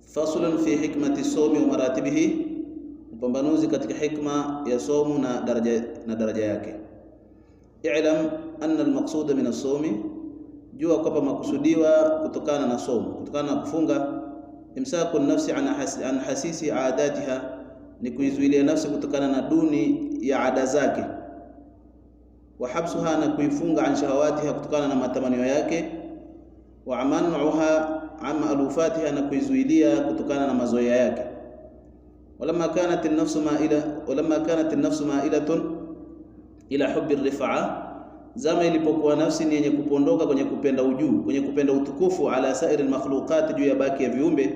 Faslun fi hikmati somi wa maratibihi, upambanuzi katika hikma ya somu na daraja yake. I'lam anna almaqsuda min as-sawmi, jua kwamba makusudiwa kutokana na somu, kutokana na kufunga, imsaku nafsi an hasisi aadatiha, ni kuizuilia nafsi kutokana na duni ya ada zake, wa habsuha, na kuifunga, an shahawatiha, kutokana na matamanio yake, wa manuha an ma'lufatiha, na kuizuilia kutokana na mazoea yake. Walamma kanat an-nafsu ma'ilatun ila hubbi ar-rif'a, zama ilipokuwa nafsi ni yenye kupondoka kwenye kupenda ujuu, kwenye kupenda utukufu, ala sairi al-makhluqat, juu ya baki ya viumbe,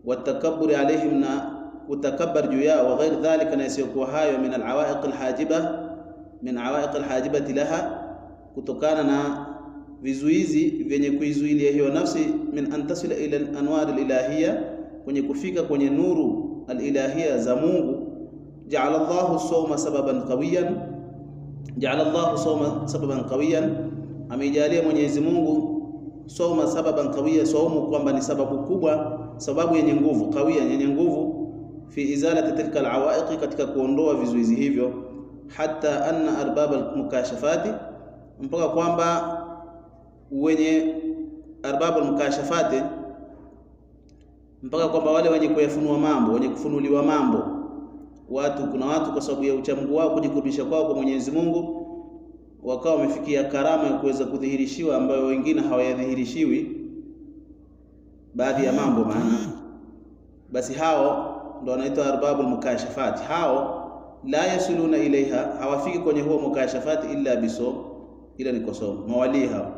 watakabburi alaihim, na kutakabbar juu yao, wa ghair dhalika, na isiyokuwa hayo, min al-awaiq al-hajiba, min awaiq al-hajibati laha, kutokana na vizuizi vyenye kuizuilia hiyo nafsi, min an tasila ila al-anwar al-ilahiyya, kwenye kufika kwenye nuru al-ilahiyya za Mungu. Ja'ala Allahu sawma sababan qawiyan, ja'ala Allahu sawma sababan qawiyan, ameijalia Mwenyezi Mungu sawma sababan qawiya, saumu kwamba ni sababu kubwa, sababu yenye nguvu, qawiya, yenye nguvu, fi izalati tilka al-awaiq, katika kuondoa vizuizi hivyo, hatta anna arbab al-mukashafati, mpaka kwamba wenye arbab al-mukashafati, mpaka kwamba wale wenye kuyafunua mambo, wenye kufunuliwa mambo, watu, kuna watu kwa sababu ya uchamungu wao, kujikurubisha kwao kwa Mwenyezi Mungu, wakawa wamefikia karama ya kuweza kudhihirishiwa ambayo wengine hawayadhihirishiwi baadhi ya mambo maana, basi hao ndo wanaitwa arbabul mukashafati. Hao la yasuluna ilaiha, hawafiki kwenye huo mukashafati, illa biso, ila ni kwa somo, mawalii hao,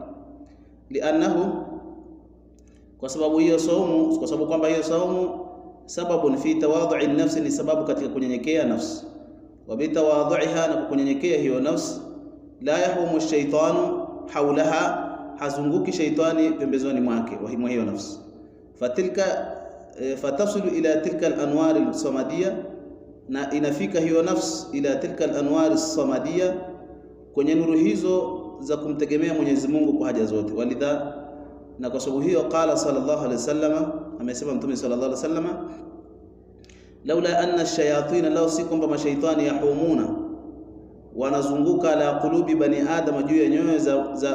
liannahu, kwa sababu hiyo saumu, kwa sababu kwamba hiyo saumu sababun fi tawadhu'i nafsi, ni sababu katika kunyenyekea nafsi, wa bitawadhu'iha, na kunyenyekea hiyo nafsi, la yahumu shaitanu haulaha, hazunguki shaitani pembezoni mwake wa hiyo nafsi, fatilka fatasilu ila tilka al-anwar al-samadiyya, na inafika hiyo nafsi ila tilka al-anwar as-samadiyya, kwenye nuru hizo za kumtegemea Mwenyezi Mungu kwa haja zote. Walidha, na kwa sababu hiyo, qala sallallahu alaihi wasallam, amesema Mtume sallallahu alaihi wasallam, laula anna ash-shayatin, law si kwamba mashaitani, yahumuna, wanazunguka, ala qulubi bani adam, juu ya nyoyo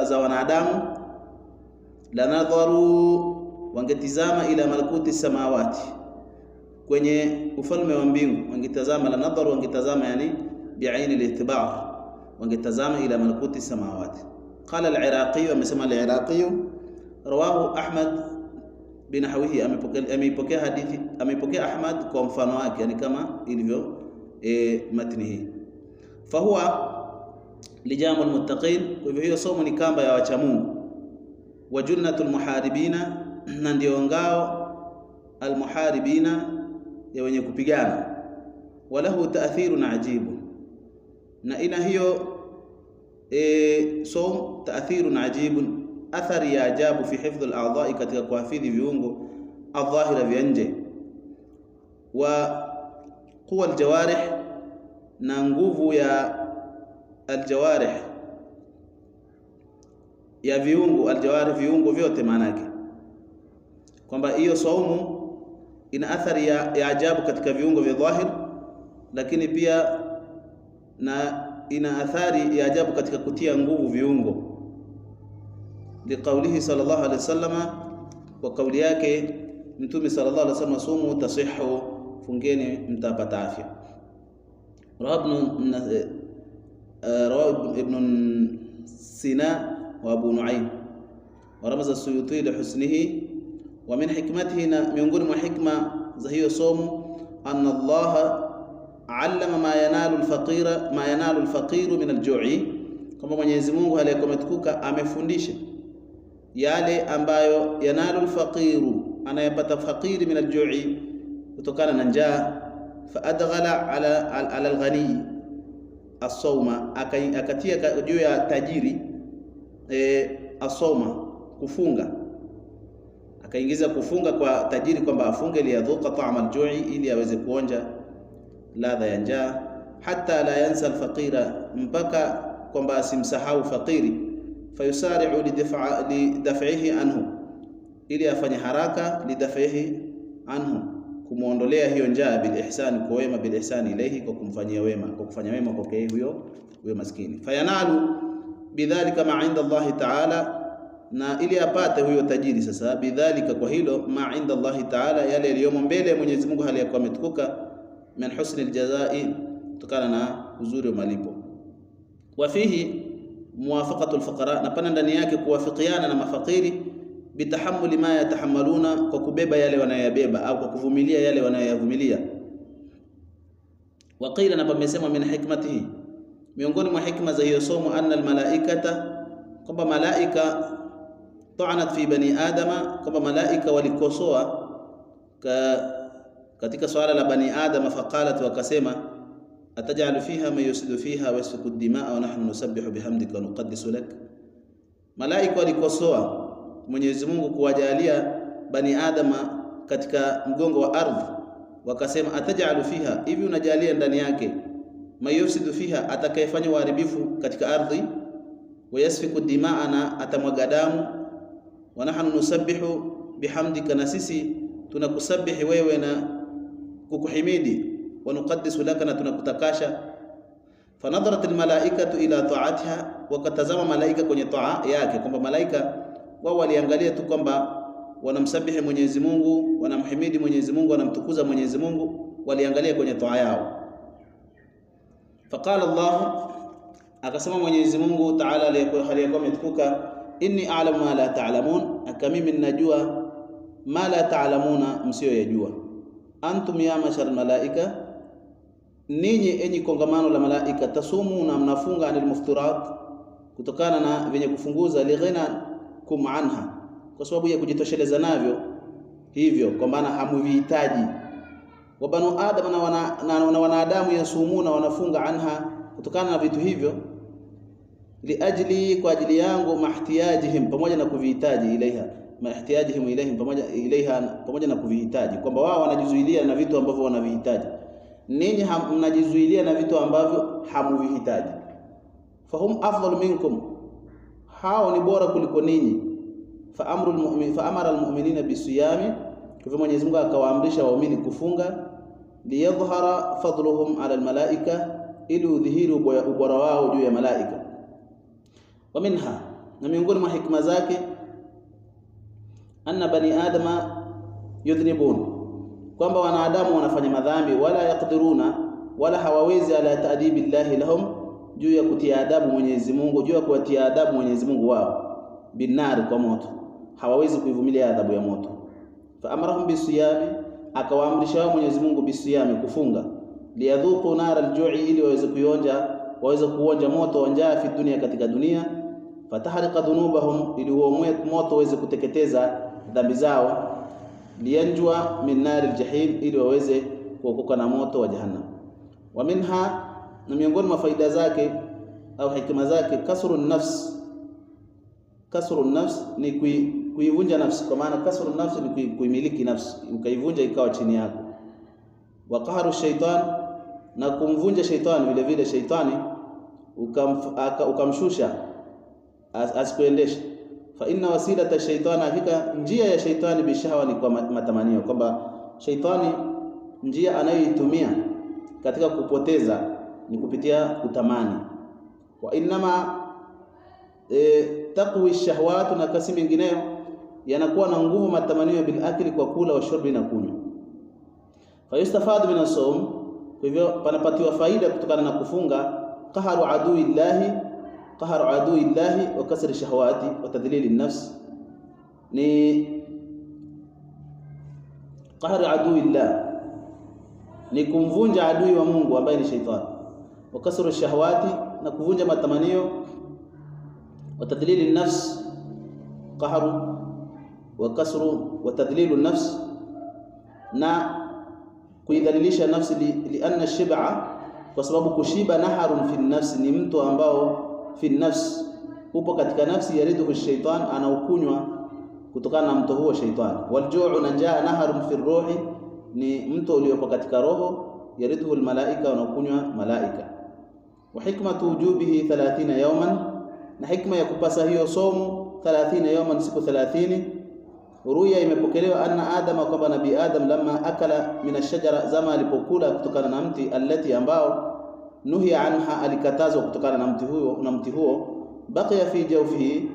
za wanadamu, lanadharu, wangetizama, ila malakuti samawati, kwenye ufalme wa mbingu wangetazama, lanadharu, wangetazama, yani biaini al-itibar, wangetazama, ila malakuti samawati. Qala al-Iraqi, amesema al-Iraqi, rawahu Ahmad binahwihi, ameipokea hadithi, ameipokea Ahmad kwa mfano wake, yani kama ilivyo matni hii. Fahuwa lijamul muttaqin, kwa hivyo hiyo somo ni kamba ya wacha Mungu, wa junnatul muharibina, na ndio ngao almuharibina, ya wenye kupigana, walahu ta'thirun ajibu, na ina hiyo som ta'thirun ajibun, athari ya ajabu, fi hifdh al-a'dha'i, katika kuhifadhi viungo, adh-dhahira, vya nje, wa quwa al-jawarih, na nguvu ya aljawarih, ya viungo, aljawarih, viungo vyote, maana yake kwamba hiyo saumu ina athari ya ajabu katika viungo vya dhahir, lakini pia na ina athari ya ajabu katika kutia nguvu viungo. Liqaulihi sallallahu alaihi wasallama, kwa kauli yake Mtume sallallahu alaihi wasallam, sumu tasihu, fungeni mtapata afya. Rawahu Ibn Sina wa Abu Nuaim wa ramaza Suyuti li husnihi. Wa min hikmatihi, na miongoni mwa hikma za hiyo somo, anna Allah allama ma yanalu alfaqira, ma yanalu alfaqiru min alju'i, kwamba Mwenyezi Mungu aliyekometukuka amefundisha yale ambayo yanalu alfaqiru, anayapata fakiri, min alju'i, kutokana na njaa, fa adghala ala alghani as-sawma, akatia juu ya tajiri asoma, kufunga, akaingiza kufunga kwa tajiri kwamba afunge, liyadhuqa ta'ama aljui, ili aweze kuonja ladha ya njaa, hatta la yansa alfaqira, mpaka kwamba asimsahau fakiri, fayusari'u lidaf'ihi anhu, ili afanye haraka, lidaf'ihi anhu, kumuondolea hiyo njaa, bil ihsani, kwa wema, bil ihsani ilayhi, kwa kumfanyia wema, kwa kufanya wema kwa huyo maskini. Fayanalu bidhalika ma inda Allah ta'ala, na ili apate huyo tajiri sasa, bidhalika, kwa hilo, ma inda Allah ta'ala, yale yaliyomo mbele ya Mwenyezi Mungu hali ya kuwa ametukuka, min husni aljazai, kutokana na uzuri wa malipo. Wa fihi muwafaqatu alfuqara, na pana ndani yake kuwafikiana na mafakiri, bitahammuli ma yatahammaluna, kwa kubeba yale wanayoyabeba au kwa kuvumilia yale wanayoyavumilia. Waqila, na pamesema, min hikmatihi, miongoni mwa hikma za hiyo somo, anna almalaikata, kwamba malaika, ta'anat fi bani adama, kwamba malaika walikosoa katika swala la bani adama, faqalat, wakasema, atajalu fiha man yusidu fiha wa yasfiku dimaa wa nahnu nusabbihu bihamdika wa nuqaddisu lak. Malaika walikosoa Mwenyezi Mungu kuwajalia bani adama katika mgongo wa ardhi, wakasema, atajalu fiha, hivi unajalia ndani yake, mayufsidu fiha, atakayefanya uharibifu katika ardhi, wa yasfiku dimaa, na atamwaga damu, wa nahnu nusabbihu bihamdika, na sisi tunakusabihi wewe na kukuhimidi, wa nuqaddisu laka, na tunakutakasha. Fanadharat almalaikatu ila ta'atiha, wakatazama malaika kwenye taa yake, kwamba malaika wao waliangalia tu kwamba wanamsabihi Mwenyezi Mungu, wanamhimidi Mwenyezi Mungu, wanamtukuza Mwenyezi Mungu, waliangalia kwenye taa yao. Faqala Allah, akasema Mwenyezi Mungu Ta'ala aliyekuwa ametukuka, inni a'lamu ma la ta'lamun, aka mimi ninajua ma la ta'lamuna, msiyoyajua. Antum ya mashar malaika, ninyi enyi kongamano la malaika, tasumuna, mnafunga, anil mufturat, kutokana na venye kufunguza, lighina kum anha, kwa sababu ya kujitosheleza navyo hivyo, kwa maana hamuvihitaji. Wa banu adam, na wanadamu, yasumuna, wanafunga, anha, kutokana na vitu hivyo, liajli, kwa ajili yangu, mahtiyajihim, pamoja na kuvihitaji, ilaiha, mahtiyajihim ilaihim, pamoja ilaiha, pamoja na kuvihitaji, kwamba wao wanajizuilia na vitu ambavyo wanavihitaji, ninyi mnajizuilia na vitu ambavyo hamuvihitaji. Fahum afdalu minkum, hao ni bora kuliko ninyi. Fa amru almu'min, fa amara almu'minina bisiyami, kwa Mwenyezi Mungu akawaamrisha waumini kufunga, liyadhhara fadluhum ala almalaika, ili udhihiri ubora wao juu ya malaika. Wa minha, na miongoni mwa hikma zake, anna bani adama yudhnibun, kwamba wanadamu wanafanya madhambi, wala yaqdiruna, wala hawawezi, ala ta'dibi llahi lahum, juu ya kutia adabu Mwenyezi Mungu, juu ya kuwatia adabu Mwenyezi Mungu wao, binari, kwa moto, hawawezi kuivumilia adhabu ya moto. Fa amarahum bisiyami, akawaamrisha wao Mwenyezi Mungu bisiyami, kufunga, liyadhuqu nar aljui, ili waweze kuionja, waweze kuonja moto wa njaa, fi dunia, katika dunia, fatahriqa dhunubahum, ili huo moto waweze kuteketeza dhambi zao, liyanjua min nari aljahim, ili waweze kuokoka na moto wa jahannam. Wa minha, na miongoni mwa faida zake au hikima zake, kasru nafs. Kasru nafs ni kuivunja nafsi, kwa maana kasru nafsi ni kuimiliki nafsi, ukaivunja ikawa chini yako. Wa qahru shaitan, na kumvunja shaitani vile vile, shaitani ukamshusha asikuendeshe. Fa inna wasilata shaitani, hakika njia ya shaitani, bishahwa, ni kwa matamanio, kwamba shaitani njia anayoitumia katika kupoteza ni kupitia kutamani. Wa innama taqwi shahawat, na kasi mengineyo yanakuwa na nguvu matamanio, bil akli, kwa kula, wa shurbi, na kunywa. Fa yustafadu min as-sawm, kwa hivyo panapatiwa faida kutokana na kufunga, qaharu adui llahi, qaharu adui llahi wa kasri shahawati wa tadlili nafs, ni qaharu adui llah, ni kumvunja adui wa Mungu ambaye ni shaitani, wa kasru shahawati, na kuvunja matamanio, wa tadlili nafs, qaharu wa kasru wa tadlilu nafs, na kuidhalilisha nafsi, lianna shib'a, kwa sababu kushiba, naharun fi nafsi, ni mto ambao, fi nafsi, upo katika nafsi, yariduhu shaitan, anaukunywa kutokana na mto huo shaitani. Waljuu, na njaa, naharun fi ruhi, ni mto uliopo katika roho, yariduhu almalaika, wanaokunywa malaika. Wa hikmatu wujubihi 30 yawman, na hikma ya kupasa hiyo somo 30 yawman, siku 30, Ruya, imepokelewa anna Adama, kwamba Nabii Adam, lamma akala min ashajara, zama alipokula kutokana na mti, allati, ambao, nuhiya anha, alikatazwa kutokana na mti huo, baqiya fi jawfihi,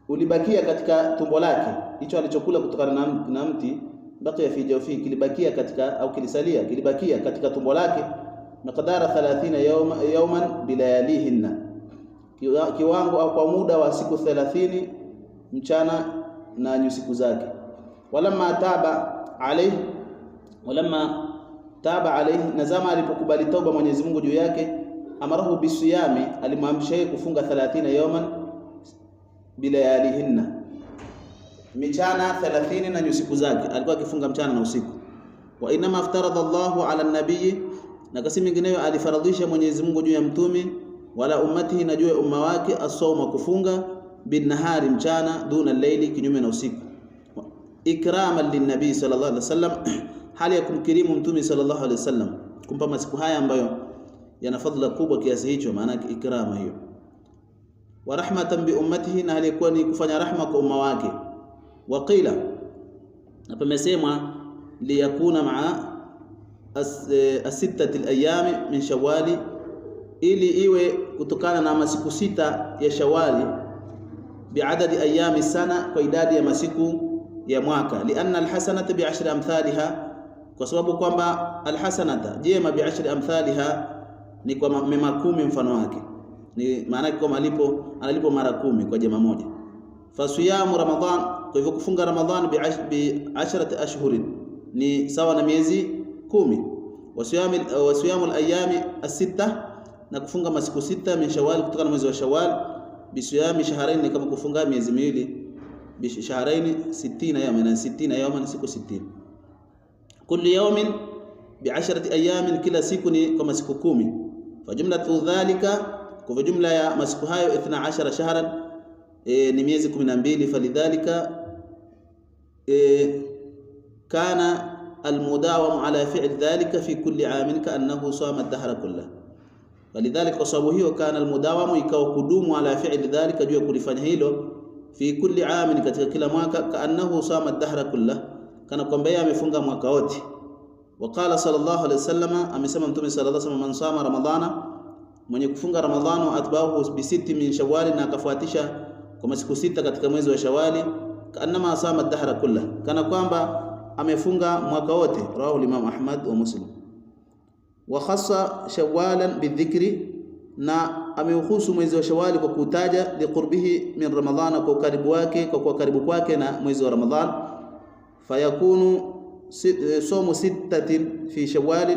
ulibakia katika tumbo lake, hicho alichokula kutokana na mti, baqiya fi jawfihi, kilibakia katika au kilisalia, kilibakia katika tumbo lake, miqdara 30 yawman bilayalihinna, kiwango au kwa muda wa siku 30 mchana na nyusiku zake. Walamma taba alayhi, walamma taba alayhi, nazama alipokubali tauba Mwenyezi Mungu juu yake, amarahu bisiyami, alimwamrisha yeye kufunga 30 yawman bilayalihinna, michana 30 na nyusiku zake, alikuwa akifunga mchana na usiku. Wa inma aftaradha Allahu ala nabii, na kasi mingineyo alifaradhisha Mwenyezi Mungu juu ya mtume wala ummatihi, na juu ya umma wake, asoma, kufunga, binahari, mchana, duna leili, kinyume na usiku, ikraman linnabii sallallahu alaihi wasallam, hali ya kumkirimu mtume sallallahu alaihi wasallam, kumpa masiku haya ambayo yana fadhila kubwa kiasi hicho, maana ikrama hiyo, wa rahmatan bi ummatihi, na hali kuwa ni kufanya rahma kwa umma wake. Waqila, na pamesemwa, liyakuna maa asittati alayami min shawali, ili iwe kutokana na masiku sita ya Shawali, biadadi ayami sana, kwa idadi ya masiku ya mwaka, lianna alhasanata biashri amthaliha, kwa sababu kwamba alhasanata, jema, biashri amthaliha, ni kwa mema 10 mfano wake, ni maana yake kwa malipo analipo mara 10 kwa jema moja. Fasiyamu Ramadhan, kwa hivyo kufunga Ramadhan, bi asharati ashhurin, ni sawa na miezi 10. Wasiyamu alayami as-sitta, na kufunga masiku sita, min Shawwal, kutoka na mwezi wa Shawwal, bisiyami shahrain, ni kama kufunga miezi miwili, bishahrain 60 yawman, na 60 yawman, siku 60, kulli yawmin biasharati ayamin, kila siku ni kwa masiku 10. Fajumlatu dhalika, kwa jumla ya masiku hayo, 12 shahran, ni miezi 12. Falidhalika kana almudawamu ala fi'l dhalika fi kulli amin kaannahu sama ad-dahra kullahu. Walidhalika, kwa sababu hiyo, kana almudawamu, ikawa kudumu, ala fi'li dhalika, juu ya kulifanya hilo, fi kulli amin, katika kila mwaka, kaannahu sama ad-dahra kullah, kana kwamba yeye amefunga mwaka wote. Waqala sallallahu alayhi wasallam, amesema Mtume sallallahu alayhi wasallam, man sama ramadhana, mwenye kufunga Ramadhani, atbahu bi sitti min shawwal, na akafuatisha kwa masiku sita katika mwezi wa Shawali, kaannama sama ad-dahra kullah, kana kwamba amefunga mwaka wote. Rawahu Imam Ahmad wa Muslim. Wa khassa shawalan bidhikri, na ameuhusu mwezi wa Shawali kwa kutaja, liqurbihi min Ramadhana, kwa ukaribu wake, kwa kuwa karibu kwake na mwezi wa Ramadhan. Fayakunu somu sittatin fi Shawali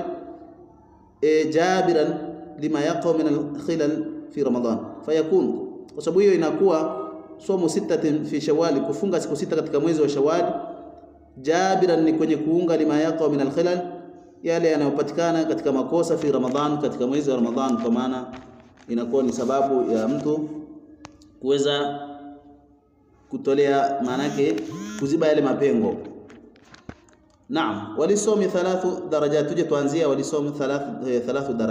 jabiran lima yaqau min alkhilal fi Ramadhan. Fayakunu, kwa sababu hiyo inakuwa somu sittatin fi Shawali, kufunga siku sita katika mwezi wa Shawali, jabiran, ni kwenye kuunga, lima yaqau min alkhilal, yale yanayopatikana katika makosa, fi Ramadhan, katika mwezi wa Ramadhan, kwa maana inakuwa ni sababu ya mtu kuweza kutolea, maanake kuziba yale mapengo. Naam, walisomi thalathu darajat, tuje tuanzia walisomi thalathu darajat.